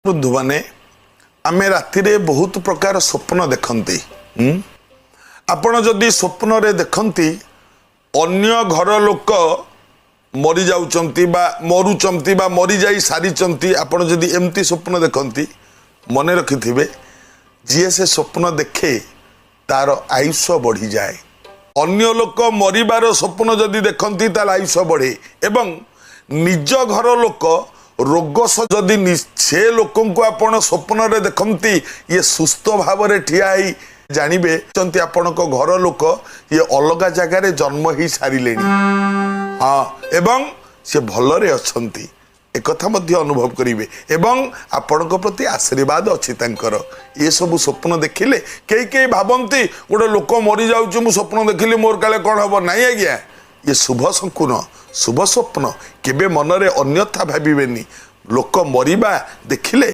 ବନ୍ଧୁମାନେ, ଆମେ ରାତିରେ ବହୁତ ପ୍ରକାର ସ୍ୱପ୍ନ ଦେଖନ୍ତି। ଆପଣ ଯଦି ସ୍ୱପ୍ନରେ ଦେଖନ୍ତି ଅନ୍ୟ ଘର ଲୋକ ମରିଯାଉଛନ୍ତି ବା ମରୁଛନ୍ତି ବା ମରିଯାଇ ସାରିଛନ୍ତି, ଆପଣ ଯଦି ଏମିତି ସ୍ୱପ୍ନ ଦେଖନ୍ତି, ମନେ ରଖିଥିବେ, ଯିଏ ସେ ସ୍ୱପ୍ନ ଦେଖେ ତାର ଆୟୁଷ ବଢ଼ିଯାଏ। ଅନ୍ୟ ଲୋକ ମରିବାର ସ୍ୱପ୍ନ ଯଦି ଦେଖନ୍ତି, ତାହେଲେ ଆୟୁଷ ବଢ଼େ। ଏବଂ ନିଜ ଘର ଲୋକ ରୋଗ ଯଦି ସେ ଲୋକଙ୍କୁ ଆପଣ ସ୍ୱପ୍ନରେ ଦେଖନ୍ତି ଇଏ ସୁସ୍ଥ ଭାବରେ ଠିଆ ହେଇ, ଜାଣିବେ ଛନ୍ତି ଆପଣଙ୍କ ଘର ଲୋକ ଇଏ ଅଲଗା ଜାଗାରେ ଜନ୍ମ ହେଇ ସାରିଲେଣି। ହଁ, ଏବଂ ସେ ଭଲରେ ଅଛନ୍ତି, ଏକଥା ମଧ୍ୟ ଅନୁଭବ କରିବେ ଏବଂ ଆପଣଙ୍କ ପ୍ରତି ଆଶୀର୍ବାଦ ଅଛି ତାଙ୍କର। ଏସବୁ ସ୍ୱପ୍ନ ଦେଖିଲେ, କେହି କେହି ଭାବନ୍ତି ଗୋଟେ ଲୋକ ମରିଯାଉଛି, ମୁଁ ସ୍ୱପ୍ନ ଦେଖିଲି, ମୋର କାଳେ କ'ଣ ହବ। ନାଇଁ ଆଜ୍ଞା, ଇଏ ଶୁଭ ଶଙ୍କୁନ, ଶୁଭ ସ୍ୱପ୍ନ। କେବେ ମନରେ ଅନ୍ୟଥା ଭାବିବେନି ଲୋକ ମରିବା ଦେଖିଲେ।